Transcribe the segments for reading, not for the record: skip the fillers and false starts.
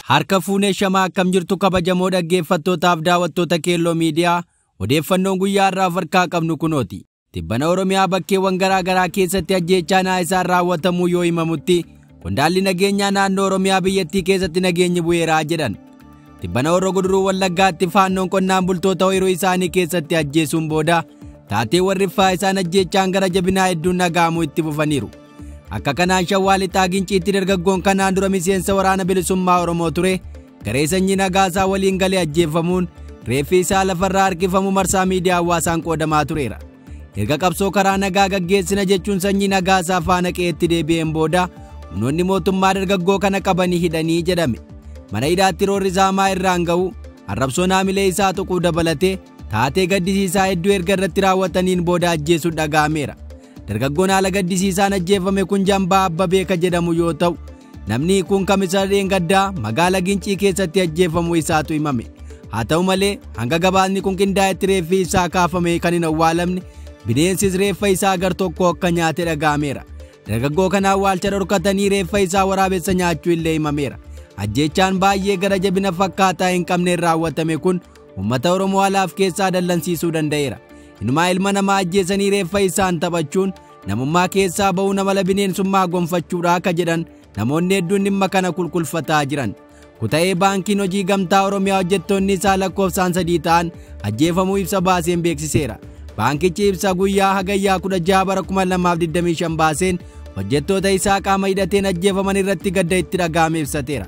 Harka fuunee shamaa akkam jirtu kabajamoo dhaggeeffattootaaf daawwattoota Keelloo Miidiyaa odeeffannoon guyyaa har'aaf harkaa qabnu kunooti. Tibbana Oromiyaa bakkeewwan garaa garaa keessatti ajjeechaa naayisaan raawwatamuu yoo himamutti qondaalli nageenyaa naannoo Oromiyaa biyyattii keessatti nageenyi bu'eeraa jedhan. Tibbana Horroo Guduruu Wallaggaatti faannoon qonnaan bultoota ooyiruu isaanii keessatti ajjeesuun booda taatee warri ffaa isaan ajjeechaan gara jabinaa hedduun dhaga'amuu itti fufaniiru. Akka kanaan Shawaa Lixaa Ginciitti dargaggoon kanaan dura miseensa waraana bilisummaa Oromoo ture garee sanyii Nagaasaa waliin galee ajjeefamuun reeffi isaa lafarraa harkifamu marsaa miidiyaa hawaasaan qoodamaa tureera. Erga qabsoo karaa nagaa gaggeessina jechuun sanyii Nagaasaa faana qe'eetti deebi'een booda humnoonni mootummaa dargaggoo kana qabanii hidhanii jedhame. Mana hidhaatti roorri saamaa irraan ga'u arrabsoon haamilee isaa tuquu dabalatee taatee gaddisiisaa hedduu erga irratti raawwataniin booda ajjeesuun dhaga'ameera. Dargaggoon haala gaddisiisaan ajjeefame kun Jambaa Abbabee kan jedhamu yoo ta'u, namni kun kamisa dheengaddaa magaalaa Gincii keessatti ajjeefamuu isaatu himame. Haa ta'u malee hanga gabaasni kun qindaa'etti reeffi isaa kaafame kan hin awwaalamne bineensis reeffa isaa gar tokko akka nyaate dhaga'ameera. Dargaggoo kana awwaalcha dhorkatanii reeffa isaa waraabessa nyaachuu illee himameera. Ajjeechaan baay'ee gara jabina fakkaataa hin qabneen raawwatame kun uummata Oromoo alaaf keessaa dallansiisuu danda'eera. Inumaa ilma namaa ajjeesanii reeffa isaan taphachuun namummaa keessaa ba'uu nama bineensummaa gonfachuudha akka jedhan namoonni hedduun dhimma kana kulkulfataa jiran. Kuta'ee baankiin hojii gamtaa Oromiyaa hojjettoonni isaa lakkoofsaan 3 ta'an ajjeefamuu ibsa baaseen beeksiseera. Baankichi ibsa guyyaa hagayyaa 16 bara 2025 baaseen hojjettoota isaa qaama hidhateen ajjeefaman irratti gadda itti dhaga'ame ibsateera.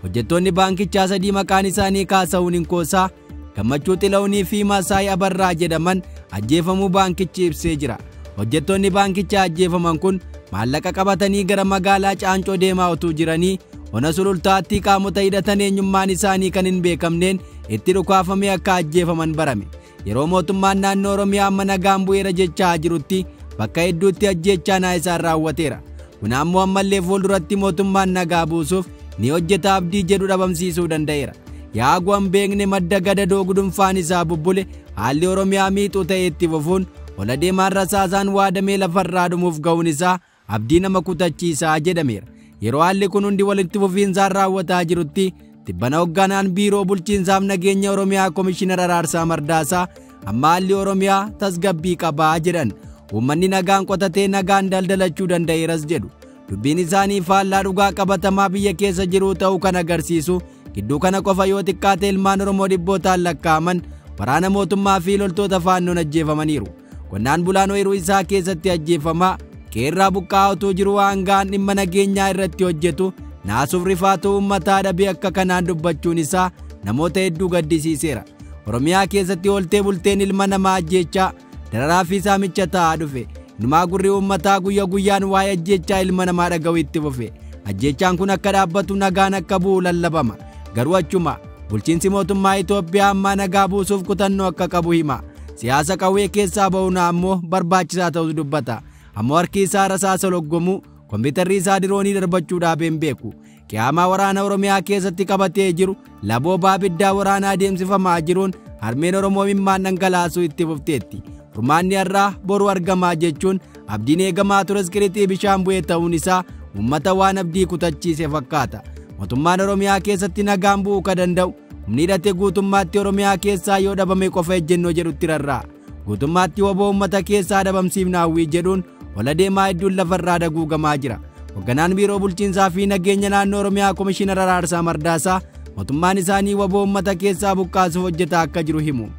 Hojjettoonni baankichaa 3 maqaan isaanii Kaasa'uun Inkoosaa, Gammachuu Xila'uunii fi Masaay Abarraa jedhaman ajjeefamuu baankichi ibsee jira. Hojjettoonni baankichaa ajjeefaman kun maallaqa qabatanii gara magaalaa Caancoo deemaa utuu jiranii ona sulultaatti qaamota hidhatan eenyummaan isaanii kan hin beekamneen itti dhukaafamee akka ajjeefaman barame. Yeroo mootummaan naannoo Oromiyaa amma nagaan bu'eera jechaa jirutti bakka hedduutti ajjeechaa naayisaan raawwateera. Kun ammoo ammallee fuulduratti mootummaan nagaa buusuuf ni hojjeta abdii jedhu dhabamsiisuu danda'eera. Yaagwaan beekne madda gadadoo gudunfaan isaa bubbule haalli Oromiyaa miixuu ta'e itti fufuun ola deemaan rasaasaan waadamee lafarraa dhumuuf ga'uun isaa abdii nama kutachiisaa jedhameera. Yeroo haalli kun hundi walitti fufiinsaan raawwataa jirutti tibbana hoogganaan biiroo bulchiinsaaf nageenya Oromiyaa Komishinar Araarsaa Mardaasaa amma haalli Oromiyaa tasgabbii qabaa jedhan. Uummanni nagaan qotatee nagaan daldalachuu danda'eeras jedhu. Dubbiin isaanii faallaa dhugaa qabatamaa biyya keessa jiru ta'uu kan agarsiisu gidduu kana qofa yoo xiqqaate ilmaan Oromoo dhibbootaan lakkaa'aman waraana mootummaa fi loltoota faannoon ajjeefamaniiru. Qonnaan bulaan ooyiruu isaa keessatti ajjeefamaa qeerraa buqqaa'aa utuu jiru hangaan dhimma nageenyaa irratti hojjetu naasuuf rifaatuu uummataa dhabee akka kanaan dubbachuun isaa namoota hedduu gaddisiiseera. Oromiyaa keessatti ooltee bulteen ilma namaa ajjeechaa dararaa fi saamicha ta'aa dhufe. Inumaa gurri uummataa guyyaa guyyaan waa'ee ajjeechaa ilma namaa dhaga'u itti fufe. Ajjeechaan kun akka dhaabbatu nagaan akka bu'u lallabama. Garuu achuma bulchiinsi mootummaa Itoophiyaa ammaa nagaa buusuuf kutannoo akka qabu hima. Siyaasa qawwee keessaa ba'uun ammoo barbaachisaa ta'us dubbata. Ammoo harki isaa rasaasa loggomuu, kompiitarri isaa diroonii darbachuu dhaabeen beeku. Qiyaamaa waraana Oromiyaa keessatti qabatee jiru laboo baabiddaa waraanaa adeemsifamaa jiruun harmeen Oromoo imimmaan dhangalaasuu itti fufteetti. Furmaanni har'aa boru argamaa jechuun abdiin eegamaa tures qirixii bishaan bu'ee ta'uun isaa uummata waan abdii kutachiise fakkaata. Mootummaan Oromiyaa keessatti nagaan bu'uu ka danda'u humni hidhate guutummaatti Oromiyaa keessaa yoo dhabame qofa ejjennoo jedhutti rarra'a. Guutummaatti waboo uummata keessaa dhabamsiifna hawwii jedhuun ola deemaa hedduun lafarraa daguugamaa jira. Hoogganaan biiroo bulchiinsaa fi nageenya naannoo Oromiyaa Komishinar Araarsaa Mardaasaa mootummaan isaanii waboo uummata keessaa buqqaasuuf hojjetaa akka jiru himu.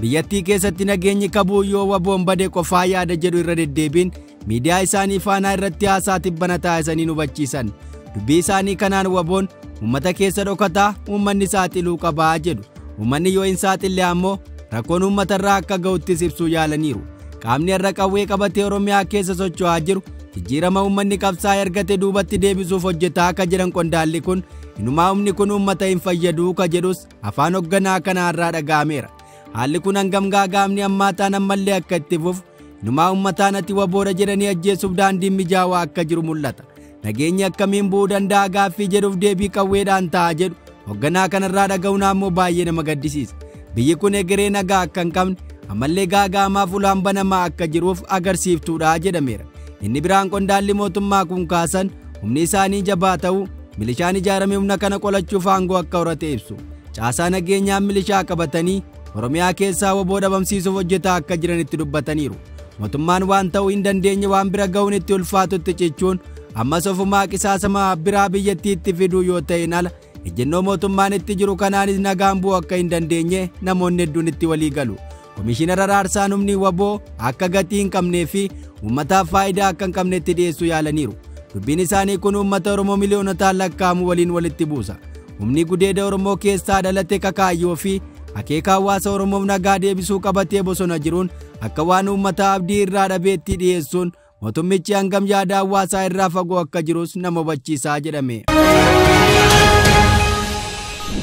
Biyyattii keessatti nageenyi kabuu yoo waboon bade qofaa yaada jedhu irra deddeebiin miidiyaa isaanii faanaa irratti haasaa tibbana taasisanii hubachiisan. Dubbii isaanii kanaan waboon uummata keessa dhokataa uummanni saaxiluu qabaa jedhu. Uummanni yoo hin saaxille ammoo rakkoon uummatarraa akka ga'uttis ibsuu yaalaniiru. Qaamni har'a qawwee qabatee Oromiyaa keessa socho'aa jiru jijjiirama uummanni qabsaa'ee argate duubatti deebisuuf hojjetaa akka jiran qondaalli kun inumaa humni kun uummata hin fayyaduu ka jedhus afaan hoogganaa kanaarraa dhaga'ameera. Haalli kun hangam gaagaamni ammaataan ammallee akka itti fufu inumaa uummataan ati waboodha jedhanii ajjeesuuf daandiin mijaawaa akka jiru mul'ata. Nageenyi akkamiin bu'uu danda'a gaaffii jedhuuf deebii qawweedhaan ta'a jedhu hoogganaa kanarraa dhaga'uun ammoo baay'ee nama gaddisiisa. Biyyi kun egeree nagaa akka hin qabne ammallee gaagaamaaf ulaan banamaa akka jiruuf agarsiiftuudha jedhameera. Inni biraan qondaalli mootummaa kun kaasan humni isaanii jabaa ta'uu Milishaan ijaarame humna kana qolachuuf aangoo akka horate ibsu. Caasaa nageenyaa milishaa qabatanii Oromiyaa keessaa waboo dhabamsiisuuf hojjetaa akka jiranitti dubbataniiru. Mootummaan waan ta'uu hin dandeenye waan bira ga'uun itti ulfaatutti cichuun ammas ofumaa qisaasama biraa biyyattiitti fiduu yoo ta'in ala ejjennoo mootummaan itti jiru kanaanis nagaan bu'uu akka hin dandeenye namoonni hedduun itti walii galu. Komishinar Araarsaan humni waboo akka gatii hin qabnee fi uummataaf faayidaa akka hin qabnetti dhiyeessuu yaalaniiru. Dubbiin isaanii kun uummata Oromoo miliyoonotaan lakkaa'amu waliin walitti buusa. Humni gudeeda Oromoo keessaa dhalate kakaayyoo fi akeeka hawaasa Oromoof nagaa deebisuu qabatee bosona jiruun akka waan uummata abdii irraa dhabeetti dhiyeessuun mootummichi hangam yaada hawaasaa irraa fagoo akka jirus nama hubachiisaa jedhame.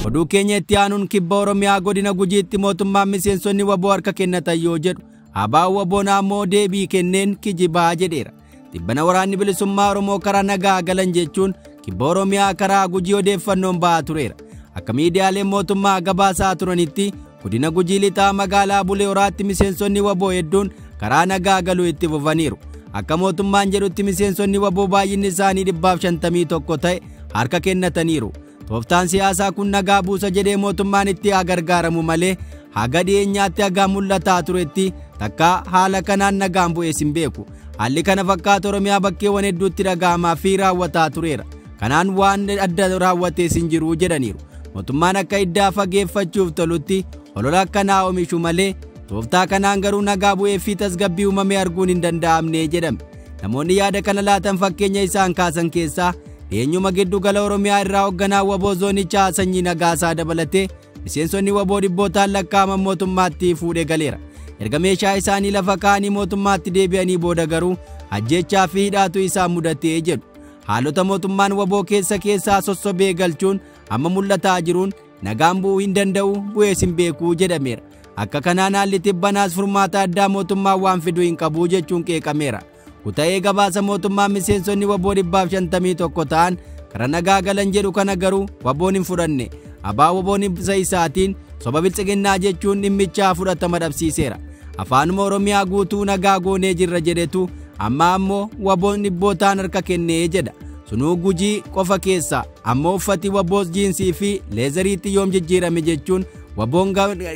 Oduu keenya itti aanuun kibba Oromiyaa godina Gujiitti mootummaan miseensonni waboo harka kennatan yoo jedhu abaa waboon ammoo deebii kenneen kijibaa jedheera. Tibbana waraanni bilisummaa Oromoo karaa nagaa galan jechuun kibba Oromiyaa karaa Gujii odeeffannoon ba'aa tureera. Akka miidiyaaleen mootummaa gabaasaa turanitti godina Gujii lixaa magaalaa Bulee Horaatti miseensonni waboo hedduun karaa nagaa galuu itti fufaniiru. Akka mootummaan jedhutti miseensonni waboo baay'inni isaanii 151 ta'e harka kennataniiru. Tooftaan siyaasaa kun nagaa buusa jedhee mootummaan itti gargaaramu malee haga dhiyeenyaatti hagaa mul'ataa turetti takka haala kanaan nagaan bu'ees hin beeku. Haalli kana fakkaatu Oromiyaa bakkeewwan hedduutti dhaga'amaa fi raawwataa tureera. Kanaan waan adda raawwatees hin jiru jedhaniiru. Mootummaan akka iddaa fageeffachuuf tolutti olola akkanaa oomishu malee tooftaa kanaan garuu nagaa bu'ee fi tasgabbii uumamee arguun hin danda'amne jedhame. Namoonni yaada kana laatan fakkeenya isaan kaasan keessaa dhiyeenyuma giddu gala Oromiyaa irraa hoogganaa waboo zoonichaa Sanyii Nagaasaa dabalatee miseensonni waboo dhibbootaan lakkaa'aman mootummaatti fuudhee galeera. Erga meeshaa isaanii lafa kaa'anii mootummaatti deebi'anii booda garuu ajjeechaa fi hidhaatu isaan mudatee jedhu. Haalota mootummaan waboo keessaa sossobee galchuun amma mul'ataa jiruun nagaan bu'uu hin danda'u bu'ees hin beekuu jedhameera. Akka kanaan haalli tibbanaas furmaata addaa mootummaan waan fiduu hin qabu jechuun qeeqameera. Kuta'ee gabaasa mootummaan miseensonni waboo 151 ta'an karaa nagaa galan jedhu kana garuu waboon hin fudhanne. Abaa waboon ibsa isaatiin soba biltsiginnaa jechuun dhimmichaa fudhatama dhabsiiseera. Afaanuma Oromiyaa guutuu nagaa goonee jirra jedhetu amma ammoo waboon dhibbootaan harka kennee jedha. Sunuu Gujii qofa keessa ammoo uffati waboos jiinsii fi leezariitti yoom jijjiirame jechuun waboon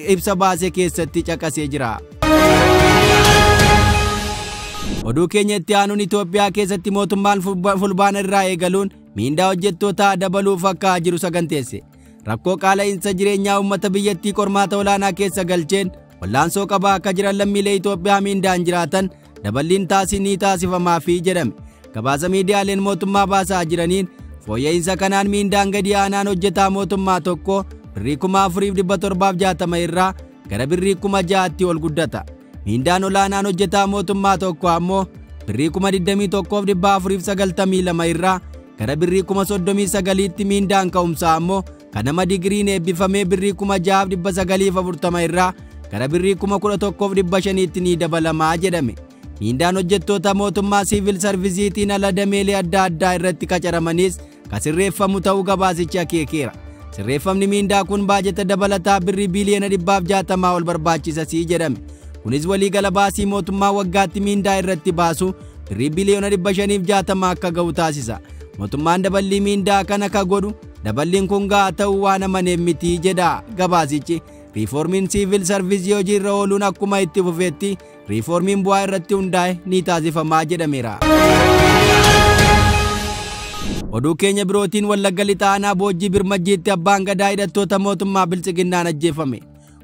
ibsa baase keessatti caqasee jira. Oduu keenya itti aanuun Itoophiyaa keessatti mootummaan fulbaana irraa eegaluun miindaa hojjettootaa dabaluuf akka jiru saganteesse. Rakkoo qaala'insa jireenyaa uummata biyyattii qormaata olaanaa keessa galcheen wallaansoo qabaa akka jiran lammiilee Itoophiyaa miindaan jiraatan daballiin ni taasifamaafii jedhame. Gabaasa miidiyaaleen mootummaa baasaa jiraniin fooyya'insa kanaan miindaan gadi aanaan hojjetaa mootummaa tokko birrii 4760 irraa gara birrii 6000tti ol guddata. Miindaan olaanaan hojjetaa mootummaa tokko ammoo birrii 21,492 irraa gara birrii 39,000tti miindaan ka'umsaa ammoo kan nama digiriin eebbifamee birrii 6,940 irraa gara birrii 11,500tti ni dabalamaa jedhame. Miindaan hojjettoota mootummaa siivil sarviisiitiin ala dameelee adda addaa irratti qacaramanis kan sirreeffamu ta'uu gabaasichi akeekeera. Sirreeffamni miindaa kun baajata dabalataa birrii biiliyoona 160 ol barbaachisasii jedhame. Kunis waliigala baasii mootummaa waggaatti miindaa irratti baasu birrii biiliyoona 560 akka ga'u taasisa. Mootummaan daballii miindaa kana ka godhu daballiin kun gahaa ta'uu waan amaneef miti jedha gabaasichi. Riiformiin siivil sarviisii hojii irra ooluun akkuma itti fufeetti riiformiin bu'aa irratti hundaa'e ni taasifamaa jedhameera. Oduu keenya birootiin Wallagga Lixaa aanaa Boojjii Birmajjiitti abbaan gadaa hidhattoota mootummaa Biltsiginnaan ajjeefame.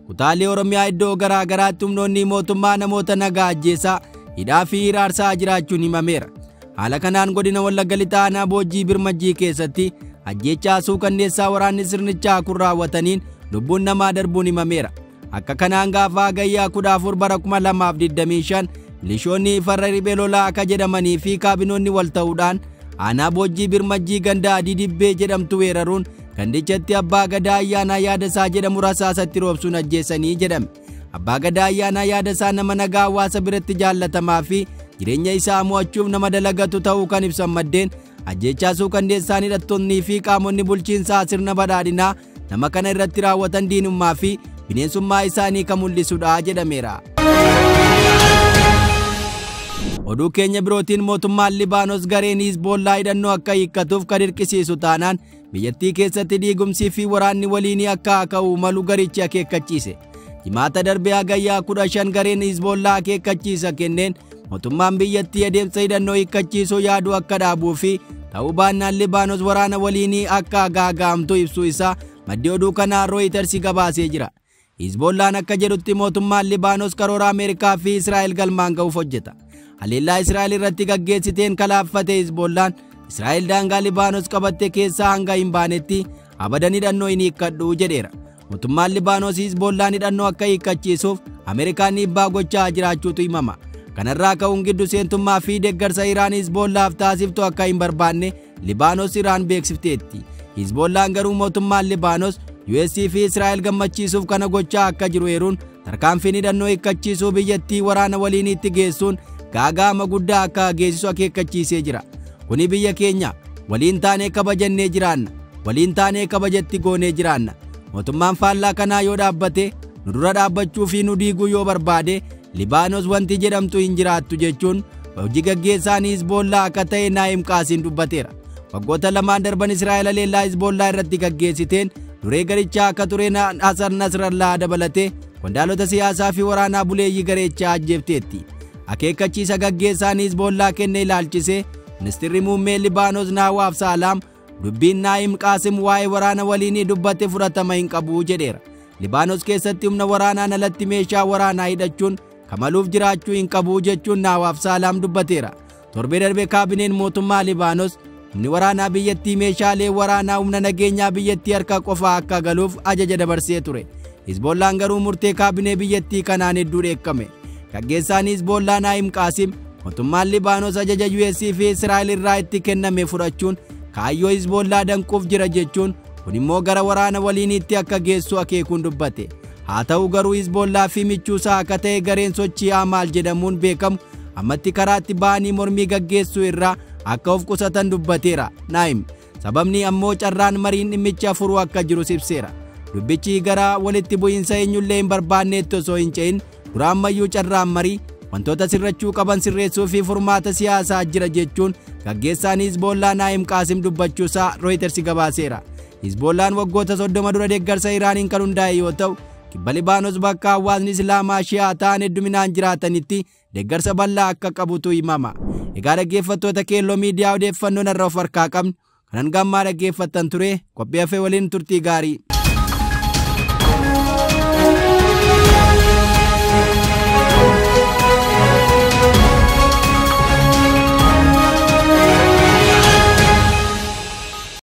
Kutaalee Oromiyaa iddoo garaa garaatti humnoonni mootummaa namoota nagaa ajjeesaa hidhaa fi hiraarsaa jiraachuun himameera. Haala kanaan godina Wallagga Lixaa aanaa Boojjii Birmajjii keessatti ajjeechaa suukanneessaa waraanni sirnichaa kun raawwataniin lubbuun namaa darbuun himameera. Akka kanaan gaafa Hagayyaa 14 bara 2025 milishoonni farra riphee lolaa akka jedhamanii fi kaabinoonni wal ta'uudhaan aanaa Boojjii Birmajjii ganda Adii Dibbee jedhamtu weeraruun gandichatti abbaa gadaa Ayyaanaa Yaadasaa jedhamu rasaasatti roobsuun ajjeesanii jedhame. Abbaa gadaa Ayyaanaa Yaadasaa nama nagaa hawaasa biratti jaallatamaa fi jireenya isaa mo'achuuf nama dalagatu ta'uu kan ibsan maddeen ajjeechaa suukanneessaan hidhattoonnii fi qaamonni bulchiinsaa sirna badhaadhinaa nama kana irratti raawwatan diinummaa fi bineensummaa isaanii kan mul'isudha jedhameera. Oduu keenya birootiin mootummaan Libaanos gareen Hizboollaa hidhannoo akka hiikkatuuf kan dirqisiisu taanaan biyyattii keessatti diigumsii fi waraanni waliinii akka ka'u malu garichi akeekkachiise. Jimaata darbee Hagayyaa 15 gareen Hizboollaa akeekkachiisa kenneen mootummaan biyyattii adeemsa hidhannoo hiikkachiisuu yaaduu akka dhaabuu fi ta'uu baannaan Libaanos waraana waliinii akka gaaga'amtu ibsuu isaa maddi oduu kanaa Rooyitersi gabaasee jira. Hizboollaan akka jedhutti mootummaan Libaanos karoora Ameerikaa fi Israa'el galmaan ga'uuf hojjeta. Haleellaa Israa'el irratti gaggeessiteen kalaaffate Hizboollaan Israa'el daangaa Libaanos qabatte keessaa hanga hin baanetti abadan hidhannoo hin hiikkadhu jedheera. Mootummaan Libaanos Hizboollaan hidhannoo akka hiikkachiisuuf Ameerikaan dhiibbaa gochaa jiraachuutu himama. Kanarraa ka'uun giddu seentummaa fi deeggarsa Iraan Hizboollaaf taasiftu akka hin barbaanne Libaanos Iraan beeksifteetti. Hizboollaan garuu mootummaan Libaanos US fi Israa'el gammachiisuuf kana gochaa akka jiru eeruun tarkaanfiin hidhannoo hiikkachiisuu biyyattii waraana waliinitti geessuun gaaga'ama guddaa akka geessisu akeekkachiisee jira. Kuni biyya keenya waliin taanee kabajannee jiraanna. Waliin taanee kabajatti goonee jiraanna. Mootummaan faallaa kanaa yoo dhaabbate nu dura dhaabbachuu fi nu diiguu yoo barbaade Libaanos wanti jedhamtu hin jiraattu jechuun hojii gaggeessaan Hizboollaa akka ta'e Naa'im Qaasiin dubbateera. Waggoota lamaan darban Israa'el haleellaa Hizboollaa irratti gaggeessiteen duree garichaa akka ture Hasan Nasrallaa dabalatee qondaalota siyaasaa fi waraanaa buleeyyii gareechaa ajjeefteetti. Akeekkachiisa gaggeessaan Hizboollaa kenne ilaalchisee ministeerri muummee Libaanos Naawaaf Saalaam dubbiin Naa'im Qaasim waa'ee waraana waliinii dubbate fudhatama hin qabu jedheera. Libaanos keessatti humna waraanaan alatti meeshaa waraanaa hidhachuun kamaluuf jiraachuu hin qabu jechuun Naawaaf Saalaam dubbateera. Torbee darbe kaabineen mootummaa Libaanos humni waraanaa biyyattii meeshaalee waraanaa humna nageenyaa biyyattii harka qofaa akka galuuf ajaja dabarsee ture. Hizboollaan garuu murtee kaabinee biyyattii kanaan hedduu dheekkame. Gaggeessaan Hizboollaa Naa'im Qaasim mootummaan Libaanos ajaja US fi Israa'el irraa itti kenname fudhachuun kaayyoo Hizboollaa danquuf jira jechuun kun immoo gara waraana waliiniitti akka geessu akeekuun dubbate. Haa ta'u garuu Hizboollaa fi michuusaa akka ta'e gareen sochii Amaal jedhamuun beekamu ammatti karaatti ba'anii mormii gaggeessuu irraa akka of qusatan dubbateera Naa'im. Sababni ammoo carraan mariin dhimmicha furuu akka jirus ibseera. Dubbichi gara walitti bu'iinsa eenyullee hin barbaanneetti osoo hin ce'in dura ammayyuu carraan marii wantoota sirrachuu qaban sirreessuu fi furmaata siyaasaa jira jechuun gaggeessaan Hizboollaa Naa'im Qaasim dubbachuusaa Rooyitersi gabaaseera. Hizboollaan waggoota 30 dura deeggarsa Iraaniin kan hundaa'e yoo ta'u kibba Libaanos bakka hawaasni Islaamaa Shi'aa ta'an hedduminaan jiraatanitti deeggarsa bal'aa akka qabutu himama. Egaa dhaggeeffattoota Keelloo Miidiyaa odeeffannoon irra of harkaa qabnu kanan gammaa dhaggeeffattan ture qophii hafee waliin turtii gaarii.